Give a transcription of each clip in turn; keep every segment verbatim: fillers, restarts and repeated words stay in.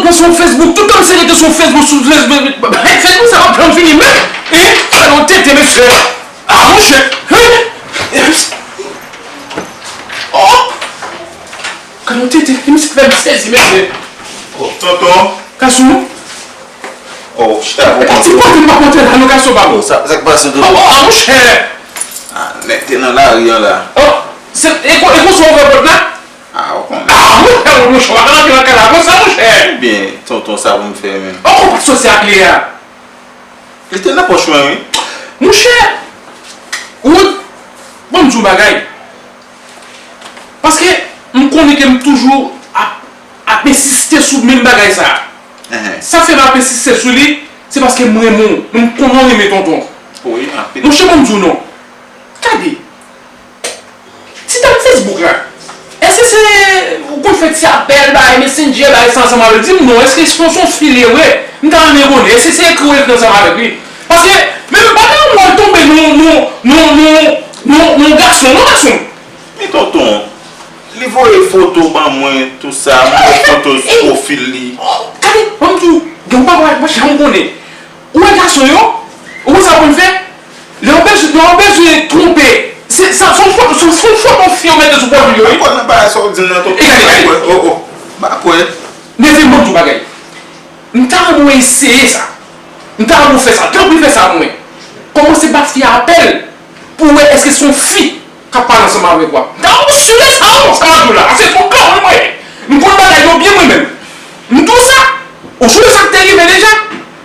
Sou Facebook, tout tan m se rete sou Facebook, sou Facebook, Facebook sa pa janm fini menm. E, gade yon tete, mesye. Ah, monchè. Hein? Oh! Gade yon tete, misye fè m sezi, mesye. Oh, tonton. Gason. Oh, chita, bon. E pa ti kote m pa kontre la, non, gason pa. Oh, sa, sa k pase, tonton? Oh, oh, ah, monchè. Ah, nèg te nan lari an la. Oh, se, e kon, e konsa w ouvè pòt la? Ah, ou konnen. Ah, monchè, monchè, w pa ka rantre nan kay la konsa, monchè. Ebyen, tonton, sa pou m fè menm? Oh, ou pa t soti ak li a? Li te nan pòch mwen, wi. Monchè, ou, ban m di w bagay. Paske m konnen ke m toujou ap, ap ensiste sou menm bagay sa a. Sa fè m ap ensiste sou li, se paske m renmen w. M konnen w renmen tonton. Wi, anpil. Monchè, ban m di w non. Gade. Ti dam Facebook la, èske se ou konn fè ti apèl, bay Messenger, bay sa ansanm avè l? Di m non, èske se yon fi li ye vre? M ta renmen konnen, èske se ekri ou ekri ansanm avèk li? Paske, men m pa ta renmen w al tonbe nan, nan, nan, nan, nan, nan gason, non, gason. Men tonton, li voye foto ban mwen, tou sa, m wè foto sou pwofil li. Gade, ban m di w, gen yon bagay mwen janm konnen. Ou wè gason yo? Ou konn sa yo konn fè? Lè yo bezwen, lè yo bezwen twonpe, se, sa, se yon foto, se, se yon foto fi yo mete sou pwofil yo, wi. Ankò nan bagay sa w di m nan, tonton. E gade, gade. Oh, oh. M pa kwè. Neve, ban m di w bagay. M ta renmen w eseye sa. M ta renmen w fè sa. Tanpri fè sa pou mwen. Kòmanse bat fi a apèl pou w wè èske se yon fi k ap pale ansanm avèk ou a. Gade yon sou sa, sa m ap di w la. Ase fò kòm mwen. M konn bagay yo byen mwen menm. M di w sa. Ou sonje sa k te rive deja?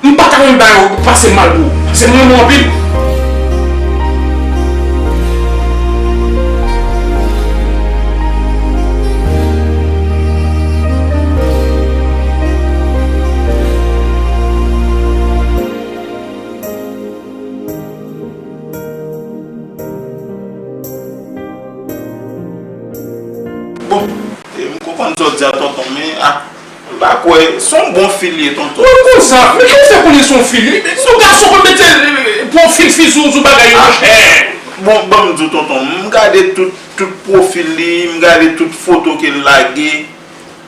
M pa ta renmen bagay yo pase mal pou ou. Paske m renmen w anpil. Bon, e, m konprann sa w di a, tonton, men, a, m pa kwè, se yon bon fi l ye, tonton. Mwen konn sa, men ki w fè konnen se yon fi l? Se yon gason konn mete, e, pwofil fi sou, sou bagay yo, monchè. Bon, ban m di w, tonton, m gade tout, tout pwofil li, m gade tout foto ke l lage.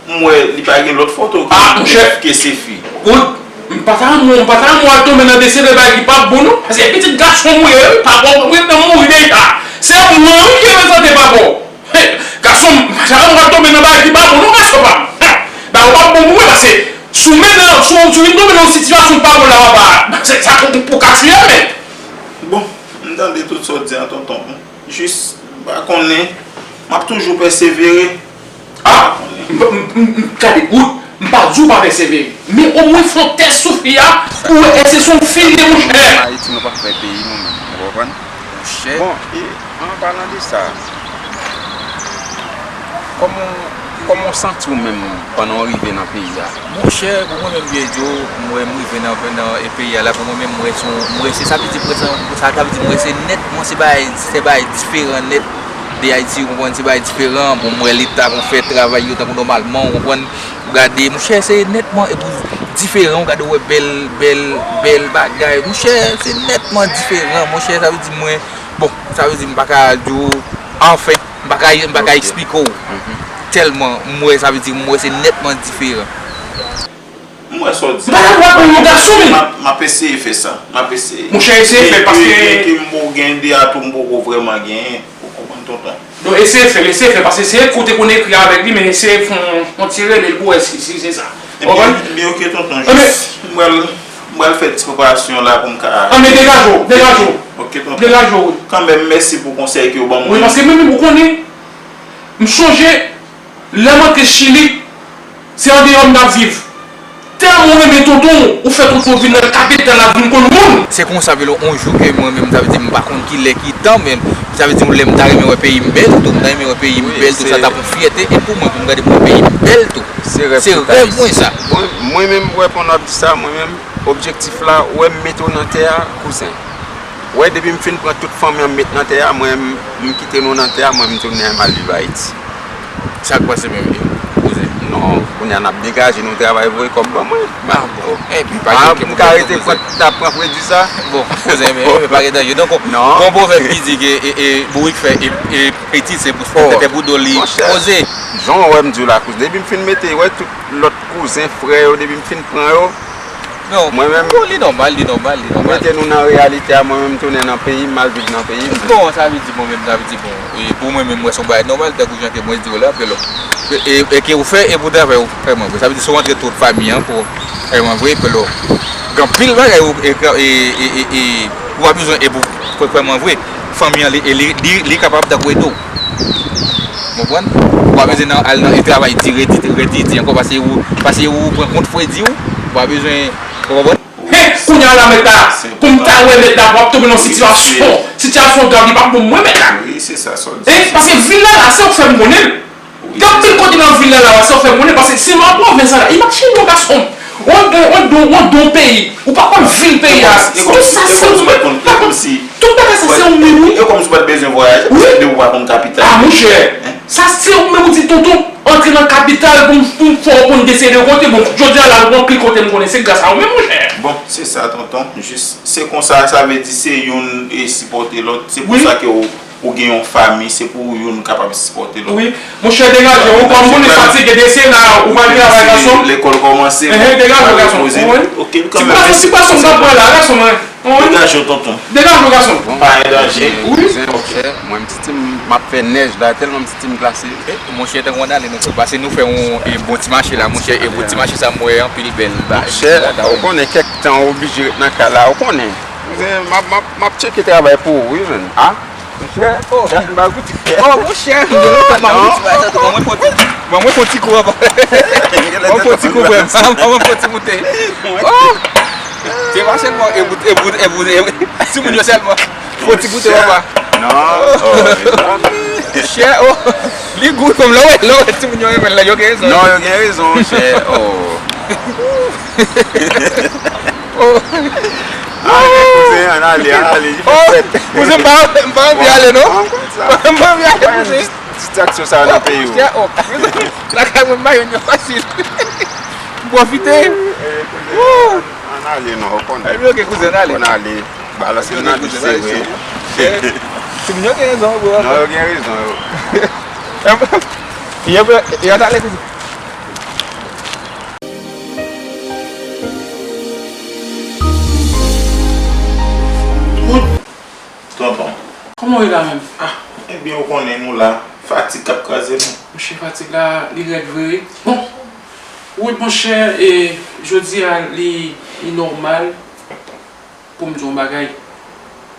M wè li pa gen lòt foto ke, ke se fi. Kout, m pa ta renmen, m pa ta renmen w al tonbe nan de seri de bagay ki p ap bon non. Paske pitit gason m ou ye wi, papa w ret nan mouri deja. Se mwen wi ki reprezante papa w. He, gason m, m pa ta renmen w al tonbe nan bagay ki pa bon non, gason pa m. He, bagay yo p ap bon pou mwen paske si w mennen, si w, si w vin tonbe nan yon sitiyasyon ki pa bon la, w ap, se, sa pou, pou ka tiye men. Bon, m tande tout sa w di a, tonton. Jis, m pa konnen, m ap toujou pèsevere. Ah! M, m, m, m, gade, Wood, m pa di w pa pèsevere. Men omwen fè yon tès sou fi a pou w wè èske se yon fi l ye, monchè. Ann Ayiti, nou pa fè peyi nou menm, ou konprann? Monchè. Bon, e, an palan de sa, kòman, kòman w santi w menm pandan w rive nan peyi a? Monchè, pou mwen menm, vye Djo, m wè m rive nan, nan, e, peyi a la, pou mwen menm, m wè se yon, m wè se, sa vle di, m wè se yon, sa, sa vle di, m wè se nètman, se bagay, se bagay diferan nèt de Ayiti, ou konprann, se bagay diferan. Bon, m wè Leta konn fè travay yo tankou nòmalman, ou konprann, ou gade, monchè, se nètman, epi diferan, ou gade, ou wè bèl, bèl, bèl bagay, monchè, se nètman diferan, monchè, sa vle di, mwen, bon, sa vle di, m pa ka di w, anfen, m pa ka, m pa ka eksplike w, tèlman, m wè, sa vle di, m wè se nètman diferan. M wè sa w di. M pa dakò ak yon gason, men. M ap, m ap eseye fè sa. M ap eseye. Monchè, eseye fè l, paske gen, gen, gen, m poko, gen de atou m poko vrèman genyen. Ou konprann, tonton? Non, eseye fè l, eseye fè l, paske se kote konn ekri avèk li, men eseye fè yon, yon ti rele l pou wè si, si se sa. Ou konprann? Ebyen, ebyen, oke, tonton. Jis, m pral, m pral fè ti preparasyon la pou m ka. Anben, degaje w, degaje w. Oke, tonton. Degaje w, wi. Kanmenm, mèsi pou konsèy ke w ban mwen. Wi, paske mwen menm, ou konnen, m sonje, lè m antre Chili, se andeyò m t ap viv. Tèlman w renmen tonton w, ou fè tonton w vin nan kapital la, vin konn moun. Se konsa, vle yon jou ke mwen menm, sa vle di m pa konn ki lè, ki tan, men sa vle di lè m ta renmen wè peyi m bèl tou, m ta renmen wè peyi m bèl tou, sa t ap yon fyète, e pou mwen, pou m gade pou peyi m bèl tou. Se rèv mwen sa. Mwen, mwen menm, wè, pandan w ap di sa, mwen menm, objektif la, ou wè m mete w nan tè a, kouzen. Wè, depi m fin pran tout fanmi an m met nan tè a, mwen, m, m kite nou nan tè a, mwen, m tounen m al viv Ayiti. Sa k pase menm, e, kouzen? Kounye a n ap degaje, nou travay voye kòb ban mwen. Ah, bon. Epi, pa gen okenn pwoblèm, pran, ta pran fredi sa. Bon, kouzen, men, men pa gen danje. Donk, non. Gon pwovèb ki di ke, e, e, bourik fè, e, e, pitit, se pou, se pou do li poze. Jan w wè m di w la, kouzen, depi m fin mete, wè, tout lòt kouzen, frè yo, depi m fin pran yo, non, mwen menm, bon, li nòmal, li nòmal, li nòmal. Mete nou nan reyalite a, mwen menm, m tounen nan peyi m, m al viv nan peyi m. Bon, sa vle di, mwen menm, sa vle di, bon, e pou mwen menm, mwen, se yon bagay nòmal, tankou jan ke mwen di w la, ke lò. E, e, e ke ou fè, e pou travay ou fè mwen vre. Sa vle di, si w rantre tout fanmi an pou fè mwen vre, ke lò. Gen anpil bagay ou, e, e, e, e, e, ou pa bezwen, e pou, pou fè mwen vre. Fanmi an, li, e li, li, li kapab tankou ede w. Ou konprann? Ou pa bezwen nan, al nan e travay di, redi, redi, di ankò, pase ou, pase ou pran kont fredi w, ou pa bezwen, ou konprann? Hen, kounye a la, mèt la, pou m ta wè mèt la, w ap tonbe nan sitiyasyon, sitiyasyon grav, li p ap bon mwen, mèt la. Wi, se sa, sa w di. Hen, paske vil la, la, se ou k fè m konnen l. Gen anpil kote nan vil la, la, se ou k fè m konnen, paske si m an pwovens la, imajine yon gason, ou andedan, ou andedan, ou andedan yon peyi, ou pa konn vil peyi a. Tout sa, se ou menm. Tout bagay sa, se ou menm, wi. E kòmsi w pa t bezwen vwayaje, paske depi w pa konn kapital. Ah, monchè, sa, se ou menm, ou di, tonton, antre nan kapital pou m, pou m fè w konn deside kote. Bon, jodi a la, ou anpil kote m konnen, se gras a ou menm, monchè. Bon, se sa, tonton. Jis, se konsa, sa vle di se youn e sipòte lòt. Se pou sa ke ou, ou gen yon fanmi, se pou youn kapab sipòte lòt. Wi, monchè, degaje w, ou konn moun fatige de se la, ou pa travay, gason. Lekòl kòmanse, degaje w, gason. Ti pwason, ti pwason m t ap pran la, gason mwen. Degaje w, tonton. Degaje w, gason. Pa gen danje. Wi. Monchè, mwen, m santi m ap fè nèj la, tèlman m santi m glase. Monchè, tankou ann ale, nou fè, pase nou fè yon, e, bon ti mache la, monchè, e bon ti mache sa, m wè anpil bèl bagay. Monchè, ou konnen kèk tan ou oblije ret nan kay la, ou konnen. M ap, m ap, m ap tcheke travay pou ou, wi, menn. Ah, monchè, oh, dat m pa goute. Oh, monchè, m gen lontan m ap goute bagay sa tou. Ban mwen fon ti, ban mwen fon ti kou anba. Ban mwen fon ti kou, frè m. Ban mwen fon ti goute. Oh! Se pa sèlman e bout, e bout, e bout, e bout. Timoun yo sèlman. Fon ti goute, papa. Non. Oh, chè, oh. Li gou kòm lè w wè, lè w wè timoun yo renmen l la, yo gen rezon. Non, yo gen rezon, chè. Oh. Oh. Ale, kouzen, ann ale, ann ale, li fè frèt. Kouzen, m pa, m pa anvi ale, non. M pa anvi ale, kouzen. Distraksyon sa yo nan peyi w. Chè, oh. Lakay mwen, m pa jwenn yo fasil. M pwofite. Woo! Ann ale non, ou konnen. Ebyen, oke, kouzen, ale. Ann ale. Balanse nan di se vre. Timoun yo gen rezon, bro. Non, yo gen rezon, yo. Yo, yo, yo t ale, kouzen. Tonton. Kòman w ye la menm? Ah, ebyen, ou konnen nou la. Fatig k ap kraze nou. Monchè, fatig la, li rèd vre, wi. Bon, Wood, monchè, e, jodi a, li, li nòmal pou m di yon bagay.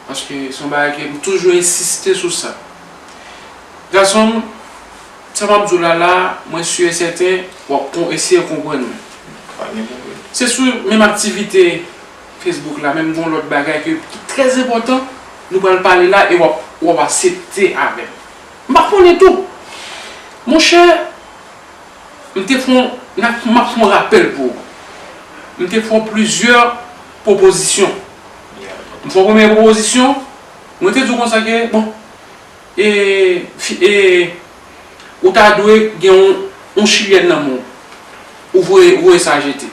Paske se yon bagay ke m toujou ensiste sou sa. Gason m, sa m ap di w la la, mwen si e sèten, w ap kon-, eseye konprann mwen. Pa gen pwoblèm. Se sou menm aktivite Facebook la, menm gon lòt bagay ke, ki trè enpòtan, nou pral pale la e w ap, w ap aksepte avè m. M pa konnen tou. Monchè, m te fè yon, n ap, m ap fè yon rapèl pou ou. M te fè w plizyè pwopozisyon. M fè w premye pwopozisyon, mwen te di w konsa ke, bon, e, fi-, e, ou ta dwe gen yon, yon chilyèn nan men w. Ou voye, ou voye sa jete.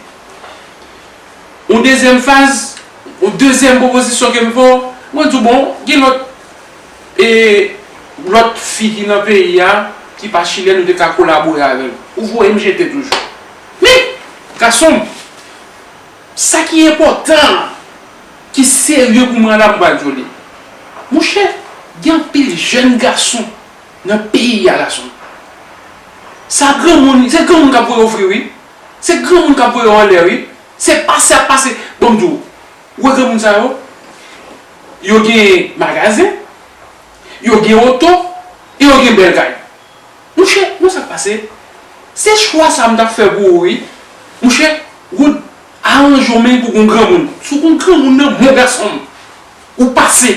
Yon dezyèm faz, yon dezyèm pwopozisyon ke m fè w, mwen di w, bon, gen lòt, e, lòt fi ki nan peyi a, ki pa chilyèn, ou te ka kolabore avè l. Ou voye m jete toujou. Men, gason m, sa ki enpòtan an, ki serye pou mwen la, m pral di w li. Monchè, gen anpil jèn gason nan peyi a, gason. Sa granmoun, se granmoun k ap voye w fri, wi. Se granmoun k ap voye w anlè, wi. Se pase ap pase. Bon, m di w, ou wè granmoun sa yo, yo gen magazen, yo gen oto, e yo gen bèl kay. Monchè, ou wè sa k pase? Se chwa sa a m t ap fè pou ou, wi. Monchè, Wood, aranje w men pou gon granmoun. Si w gon granmoun nan men w, gason m, ou pase.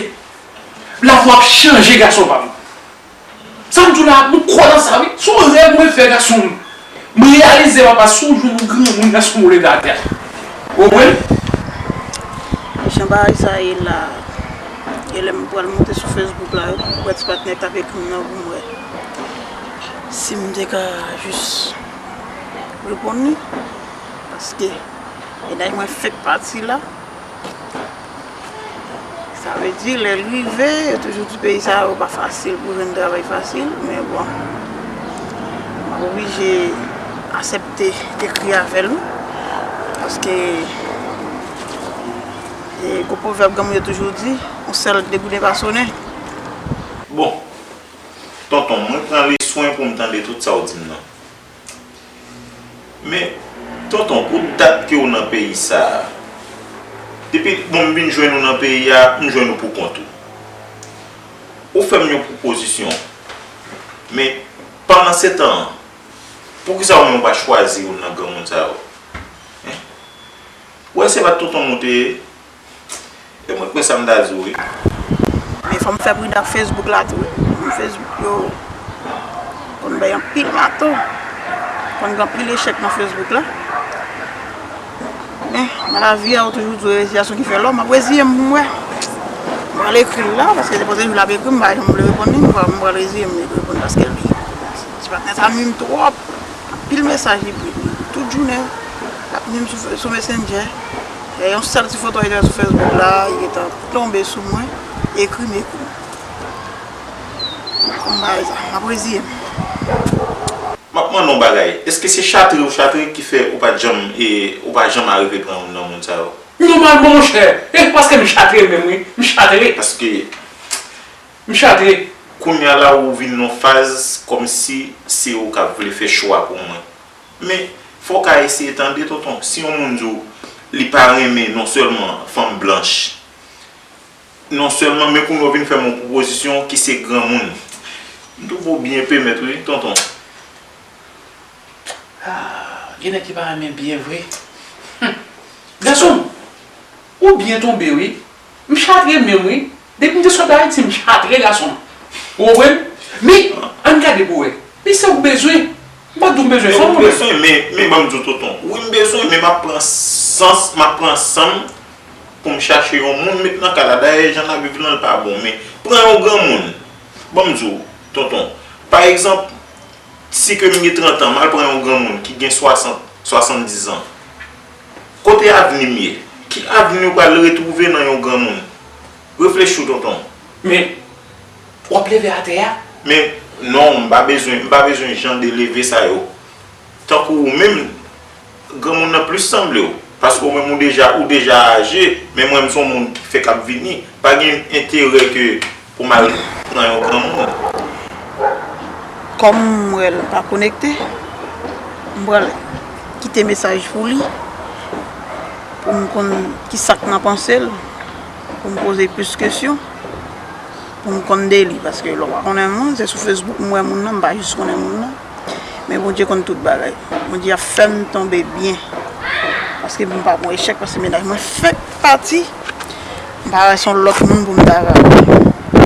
Lavi w ap chanje, gason pa m. Sa m di w la, m kwè nan sa, wi. Se yon rèv mwen fè, gason m. M reyalize, papa, si w jwenn yon granmoun, gason m, ou leve atè. Ou konprann? Jan bagay sa ye la, e lè m pral monte sou Facebook la, m wè ti patnè k t ap ekri m nan pou m wè si m te ka jis reponn li, paske mennaj mwen fenk pati la. Sa vle di, lè l rive, yo toujou di peyi sa yo pa fasil, pou jwenn travay fasil, men bon, m ap oblije aksepte ekri avè l, wi, paske, e, gwo pwovèb granmoun yo toujou di, yon sèl degouden pa sonnen. Bon, tonton, mwen pran leswen pou m tande tout sa w di m nan. Men, tonton, pou dat ke w nan peyi sa a, depi, bon, m vin jwenn ou nan peyi a, m jwenn ou pou kont ou. Ou fè m yon pwopozisyon. Men, pandan se tan an, poukisa ou menm ou pa chwazi youn nan granmoun sa yo? Hen? Ou wè se pa t tonton m ou te ye? E mwen kwè sa m ta di w wi. Men fò m fè pridan ak Facebook la tou. Moun Facebook yo konn bay anpil mato, konn gen anpil echèk nan Facebook la. Men, nan lavi a, yo toujou di w reziyason ki fè lòm, m ap reziye m pou m wè. M pral ekri l la, paske nenpòt jou l ap ekri m, m pa janm vle reponn li, m pral, m pral reziye m, li reponn paske li. Ti patnè sa nwi m twòp. Anpil mesaj li, li, li, tout jounen, l ap nwi m sou, sou Messenger. E yon sèl ti foto li te fè sou Facebook la, li gentan tonbe sou mwen, ekri m, ekri m. Kòm bagay sa, m ap reziye m. M ap mande w yon bagay, èske se chatre ou chatre ki fè ou pa t janm, e, ou pa janm arive pran youn nan moun sa yo? Nòmalman, monchè, e paske m chatre menm, wi, m chatre. Paske. M chatre. Kounye a la ou vin nan faz kòmsi se ou k ap vle fè chwa pou mwen. Men, fò w ka eseye tande, tonton. Si yon moun di w li pa renmen non sèlman fanm blanch, non sèlman, men kounye a w vin fè m yon pwopozisyon ki se granmoun. M twouve w byen pemèt, wi, tonton. Ah, gen nèg ki pa renmen byen vre. Hum. Gason m, ou byen tonbe, wi. M chatre menm, wi. Depi m te sot Ayiti, m chatre, gason m. Ou konprann? Men, ann gade pou wè. Men sa w bezwen. M pa di w m bezwen fanm, ou bezwen. Men, men ban m di w, tonton. Wi, m bezwen, men m ap pran sans, m ap pran san m pou m chache yon moun met nan kay la. Dayè, jan n ap viv lan, l pa bon. Men, pran yon granmoun. Ban m di w, tonton. Pa egzanp, si ke m gen trant an, m al pran yon granmoun ki gen swasant, swasanndiz an. Kote avni m ye? Ki avni w pral retwouve nan yon granmoun? Reflechi w, tonton. Men, w ap leve atè a? Men, non, m pa bezwen, m pa bezwen jan de leve sa yo. Tankou ou menm, granmoun nan plis sanble w. Paske ou menm ou deja, ou deja aje, men mwen m se yon moun ki fèk ap vini. Pa gen enterè ke pou m al nan yon granmoun. Kòm m wè l pa konekte, m pral kite mesaj pou li, pou m konn kisa k nan panse l, pou m poze plis kesyon, pou m konn de li. Paske lè w pa konnen moun, se sou Facebook m wè moun nan, m pa jis konnen moun nan. Men Bondye konn tout bagay. Bondye ap fè m tonbe byen. Paske m pa pran echèk, paske mennaj mwen fenk pati. M pa wè se yon lòt moun pou m ta ka pran.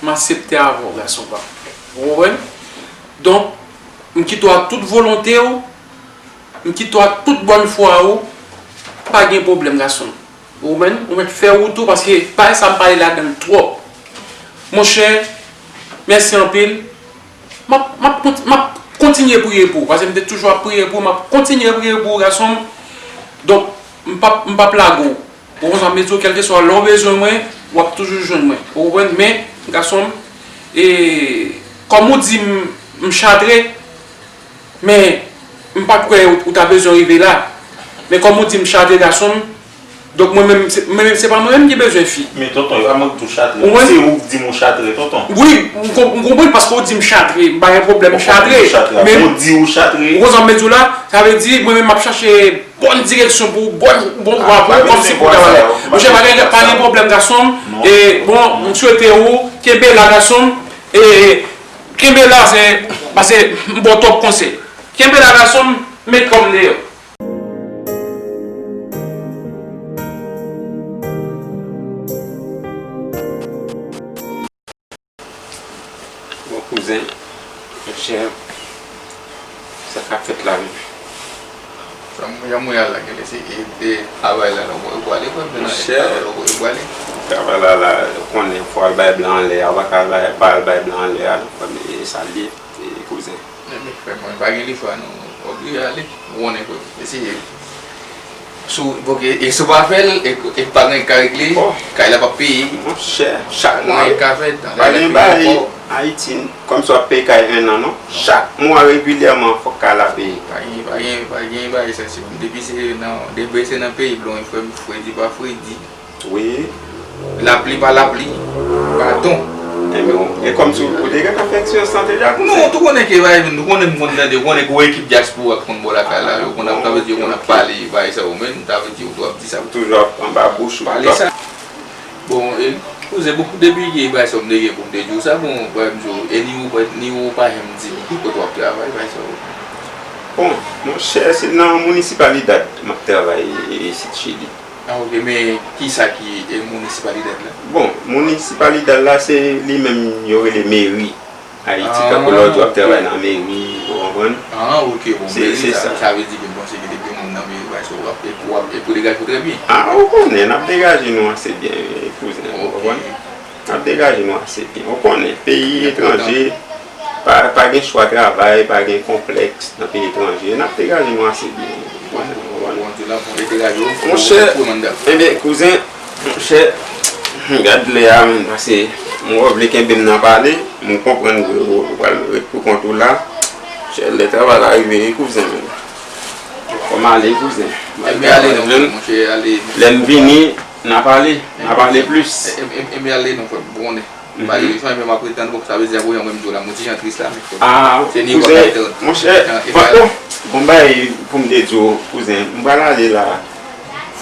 M aksepte avè w, gason pa m. Ou konprann? Donk, m kite w ak tout volonte w, m kite w ak tout bòn fwa w, pa gen pwoblèm, gason m. Ou konprann? Ou mèt fè wout ou, paske bagay sa m pale ladan l twòp. Monchè, mèsi anpil. M ap, m ap kont-, m ap kontinye priye pou ou, paske m te toujou ap priye pou ou, m ap kontinye priye pou ou, gason m. Donk, m p ap, m p ap lage w. Ou konn sa m vle di w, kèlkeswa lè w bezwen mwen, w ap toujou jwenn mwen. Ou konprann? Men, gason m, e, kòm ou di m, m chatre, men m pa t kwè ou, ou ta bezwen rive la. Men kòm ou di m chatre, gason m, donk mwen menm, se, mwen menm, se pa mwen menm ki bezwen fi. Men tonton, e pa mwen ki di w chatre. Ou konprann? Se ou k di m ou chatre, tonton. Wi, m kon-, m konprann paske ou di m chatre, m pa gen pwoblèm, m chatre. Men, ou di ou chatre. Ou konn sa m vle di w la? Sa vle di, mwen menm, m ap chache bòn direksyon pou ou, bòn, bon vwa pou ou, kòmsi pou w ta pale. Monchè, pa gen, pa gen pwoblèm, gason m. E, bon, m swete ou kenbe la, gason m. E, kenbe la, se, paske m ba w twòp konsèy. Kenbe la, gason m, met kò m deyò. Bon kouzen, monchè, sa k ap fèt la menm? Sa m, jan mwen al la, genlè se e, e travay la, non, mwen pwale, mwen vin nan travay la, mwen pwale. Travay la, la, ou konnen, fò al bay blan anlè a, ou pa ka al bay, pa al bay blan anlè a, non, fò, e, Salye, e, kouzen. Ebyen, frè mwen, pa gen lechwa non. Oblije ale. Ou konnen, frè m. Eseye. Si w, paske, e si w pa fè l, e, e pa gen ka regle, kay la p ap peye. Monchè, chak mwa, pa gen bagay Ayiti, kòmsi w ap peye kay en an, non. Chak mwa, regilyèman, fòk kay la peye. Pa gen, pa gen, pa gen bagay sa, se, depi se nan, depi se nan peyi blan, frè m, fredi pa fredi. Wi. Lapli pa lapli, baton. Ebyen, e kòmsi w te gentan fè eksperyans sa deja, kouzen? Non, ou konnen ke, bay, ou konnen m konn tande, ou konnen gwo ekip dyaspora k konn bò lakay la, yo konn ap, sa vle di, yo konn ap pale, bay sa yo menm, sa vle di, ou tou ap di sa. Toujou ap anba bouch ou. Pale sa. Bon, e, kouzen, bon, depi ke bay sa m te gen pou m te di w sa, bon, bay m di w, e ni ou, ni ou pa janm di m ki kote w ap travay, bay sa yo. Bon, monchè, se nan Municipalidad m ap travay isit Chili. Ah, ok, men kisa ki, e, Municipalidad la? Bon, Municipalidad la, se li menm yo rele meri Ayiti, tankou lòt yo ap travay nan meri, ou konprann? Ah, ok, bon, se, meri se sa, sa. Sa vle di ke m panse ke depi moun nan meri, bay sa w ap, e pou w ap, e pou degaje w trè byen. Ah, ou konnen, n ap degaje nou ase byen, kouzen, ou konprann? N ap degaje nou ase byen. Ou konnen, peyi etranje, pa, pa gen chwa travay, pa gen konplèks nan peyi etranje. N ap degaje nou ase byen. Monchè, ebyen, kouzen, monchè, gad lè a, menm, paske mwen vle kenbe m nan pale, m konprann ke ou pral ret pou kont ou la. Monchè, lè travay la rive, wi, kouzen, menm. Fò m ale, kouzen. Lè m vini, n a pale, n a pale plis. Ebyen, ale non, frè m, ou konnen. Malerezman, ebyen, m ap ret tann ou, sa vle di, jan mwen m di w la, m yon ti jan tris la, men se ni w k ap ret tann. Monchè, bon, bon bagay pou m te di w, kouzen, m pral ale la,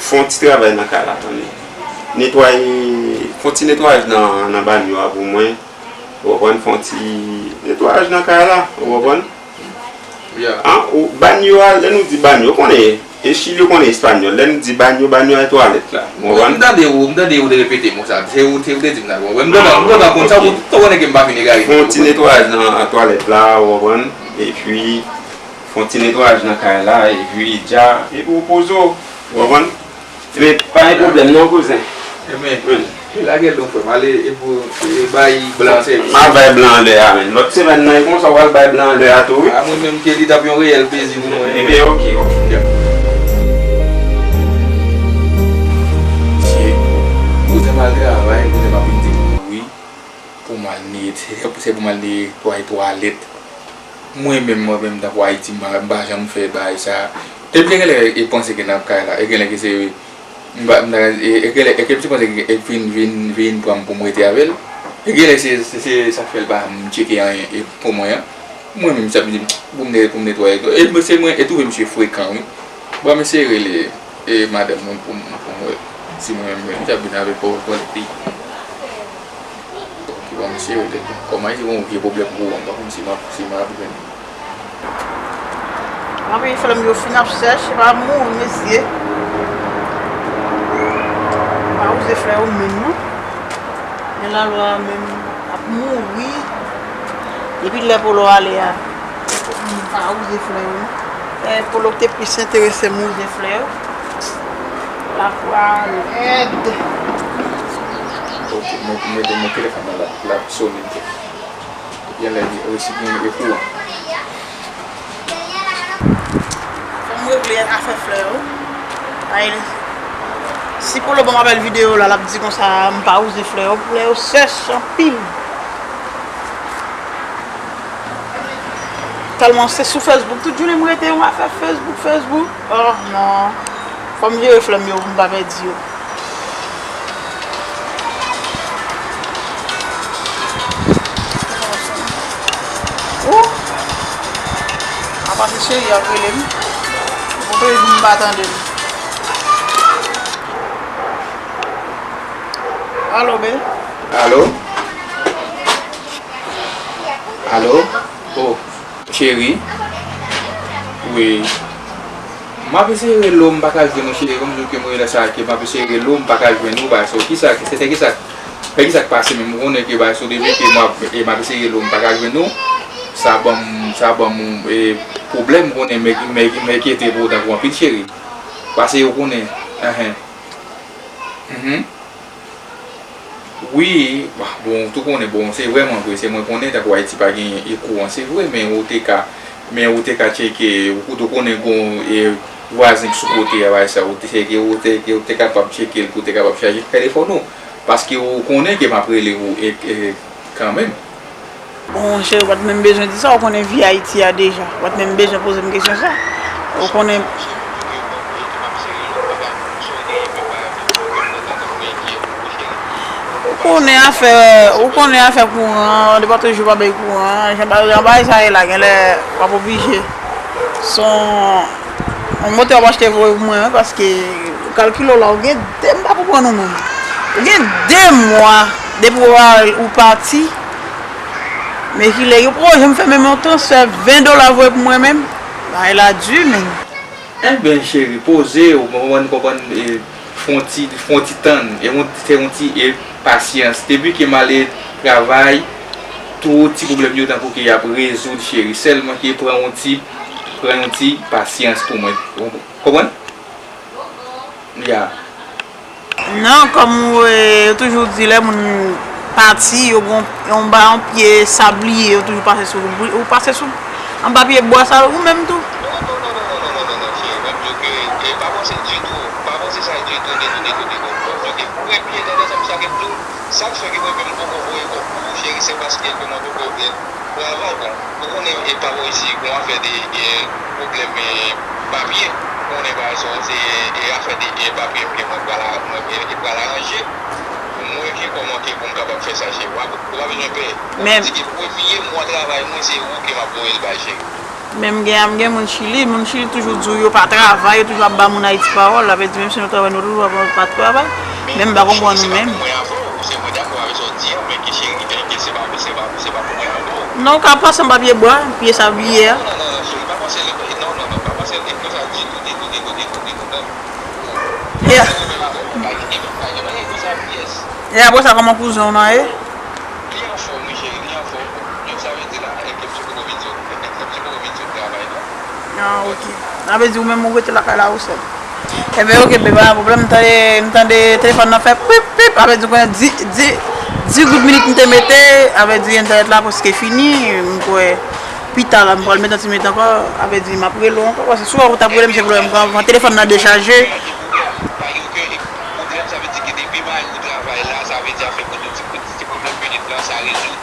fè yon ti travay nan kay la, tande. Netwaye, fè yon ti netwayaj nan, nan banyo a pou mwen, ou konprann, fè yon ti netwayaj nan kay la, ou konprann? An, ou, banyo a, lè nou di banyo, ou konnen, e Chili ou konnen espanyòl, lè nou di banyo, banyo a twalèt la, ou konprann? M tande ou, m tande ou te repete mo sa, se ou, se ou te di m sa, bon, m gentan, m gentan konn sa, ou konnen ke m pa fin egare. Fè yon ti netwayaj nan twalèt la, ou konprann? Epi, fè yon ti netwayaj nan kay la, epi dja, epi ou poze w, ou konprann? Men pa gen pwoblèm non, kouzen. Ebyen, lage l non, frè m. Ale, e pou, e bay blan sèvis. M a bay blan lè a, men. Lòt semèn nan, e konsa w al bay blan lè a tou, wi. A, mwen menm, ke li t ap yon reyèl plezi pou mwen. Ebyen, ok, ok. Mesye, kouzen m al travay, kouzen m ap vin di m mouri. Pou m al netwaye, se pou m al netwaye twalèt. Mwen menm, mwen menm, tankou Ayiti, m pa, m pa janm fè bagay sa. Depi lè genlè e panse ke nan kay la, e genlè ke se, m pa, m ta, e, e genlè, e ke m ti panse ke e vin, vin, vin pran m pou m rete avè l. E genlè se, se, se sa k fè l pa janm tcheke anyen, e, pou mwen an. Mwen menm, sa vle di, pou m ne-, pou m netwaye. E mwen, se mwen, e twouve misye frekan, wi. Bon, m eseye rele, e, madanm mwen pou m, pou m wè si mwen menm, mwen, m t ap vin avèk pòv twalèt li. Ki bon, m eseye rele. Kòman, se yon vye pwoblèm pou ou, m pa konn si m ap, si m ap jwenn. Anpil frè m yo fin ap chèche, pa mouri, mesye. Pa wouze frè yo menm, non. Men lalwa a menm ap mouri. Depi lè Polo ale a, m pa wouze flè yo. E Polo ki te plis enterese m wouze flè yo. Lalwa a rèd. Ok, mwen, mwen, mwen telefòn nan la, la sonnen. Genlè li resi gen ekou an. Fò m regle afè flè yo. Ay, si Polo ban m apèl videyo la, l ap di konsa, m pa wouze flè yo. Flè yo sèch anpil. Tèlman se sou Facebook, tout jounen m rete yon afè Facebook, Facebook. Oh, non. Fò m jere flè m yo pou m pa pèdi yo. Ou? Apa se cheri ap rele m. Bon, pe di m pa tande l. Alo, be. Alo? Alo? Oh, cheri. Wi. M ap eseye rele w, m pa ka jwenn ou, cheri, kòm di w ke mwen lè sa ke m ap eseye rele w, m pa ka jwenn ou, bagay sa yo. Kisa, se, se kisa, se kisa k pase menm? Ou konnen ke bagay sa yo depi ke m ap, e, m ap eseye rele w, m pa ka jwenn ou. Sa ban m, sa ban m, e, pwoblèm, ou konnen, m, m, m enkyete pou ou tankou anpil, cheri. Paske ou konnen, enhen. Mhm. Wi, bon, ou tou konnen, bon, se vrèman vre, se mwen konnen, tankou Ayiti pa genyen e kouran, se vre, men ou te ka, men ou te ka tcheke, ou tou konnen gon e vwazen ki sou kote a, bagay sa, ou te tcheke, ou te, ou te kapab tcheke l pou te kapab chaje telefòn ou, paske ou konnen ke m ap rele ou e, e kanmenm. Bon, cheri, ou pa t menm bezwen di sa, ou konnen vi Ayiti a deja. Ou pa t menm bezwen poze m kesyon sa. Ou konnen. Ou konnen afè, ou konnen afè kouran, depi toujou pa bay kouran. Jan ba-, jan bagay sa ye la, genlè w ap oblije. Se yon, yon motè w ap achte voye pou mwen, wi, paske kalkile w la, ou gen de, m pa konprann ou menm. Ou gen de mwa depi w, ou pati. Men kilè, yo poko janm fè menm yon transfè ven dola voye pou mwen menm. Bagay la di, men. Enben, cheri, poze w, mwen konprann, e, fè yon ti, fè yon ti tann, e, yon, fè yon ti, e, pasyans. Depi ke m ale travay, tout ti pwoblèm yo tankou ke y ap rezoud, cheri. Sèlman ke pran yon ti, pran yon ti pasyans pou mwen. Ou konprann? Ya. Non, kòm ou, e, yo toujou di lè moun pati, yo gon, yon ba yon pye sabliye, yo toujou pase sou, ou pase sou, anba pye bwa sa, ou menm tou. Non, non, non, non, non, non, non, non, cheri, mwen di w ke, e, pa panse ditou, pa panse sa ditou, ditou, ditou, ditou. Mwen di w ke premye, tande sa, sa ke m di w, sa k fè ke mwen menm m poko voye kòb pou ou, cheri, se paske ke mwen poko, e, travay, bon, ou konnen, e, pa bò isi, gon afè de, e, pwoblèm, e, papye. Ou konnen bagay sa yo, se, e, afè de, e, papye m ke mwen pral a-, mwen, e, e pral aranje. Mwen ki kòman ke pou m kapab fè sa, cheri. Ou pa, ou pa bezwen pè. Mwen di ke premye mwa travay mwen, se ou ke m ap voye l bay, cheri. Men m gen, m gen moun Chili, moun Chili toujou di w yo pa travay, yo toujou ap ba moun Ayiti pawòl, sa vle di menm si nou travay, nou toujou ap pa travay. Men m pa konprann nou menm. Non, ou ka pase anba pye bwa, pye sabliye a. Yeah. E apre sa, kòman kouzen w nan ye? Li anfòm, wi, cheri, li anfòm. Donk, sa vle di la, e ke m ti poko vin sot, e ke m ti poko vin sot travay, non. Ah, ok. Sa vle di ou menm ou rete lakay la ou sèl. Enben, ok, bebe, pa gen pwoblèm. M tande, m tande telefòn nan fè pip, pip. Sa vle di ou konnen di, di, di goud minit m te mete. Sa vle di entènèt la prèske fini. M kwè pita la, m pral mete yon ti minit ankò. Sa vle di m ap rele w ankò. Paske si w t ap rele m, se pou m pran telefòn nan dechaje. Pwoblèm, sa vle di ke depi m al travay la, sa vle di afè pou ti, ti, ti pwoblèm minit lan, sa rezoud.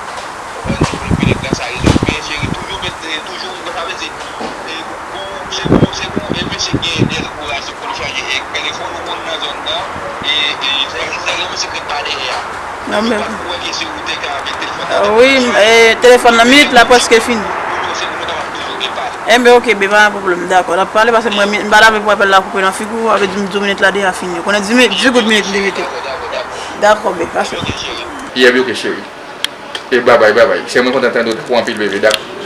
Konprann ti pwoblèm minit lan, sa rezoud. Men cheri, toujou met, e, toujou, sa vle di, e, bon, se bon, se bon, e mesye gen de kouraj, se pou l chaje, e, telefòn ou konn nan zòn nan, e, e, nèg, nèg yo mesye k ret pa dèyè a. Non, men. Ou pa wè ke si ou te ka avèk telefòn nan, wi, e, telefòn nan, minit la prèske fini. Pou nou, se pou nou kapab toujou gen pale. Enben, ok, ben, pa gen pwoblèm, dakò. N ap pale, paske mwen, m pa ta vle pou apèl la koupe nan figi w, sa vle di m di w minit la deja fini. Ou konnen di minit, di goud minit m te mete. Dakò, ben, pase. Yè, ok, cheri. E babay, babay. Sè mwen kontan tande w tankou anpil bebe, dakò.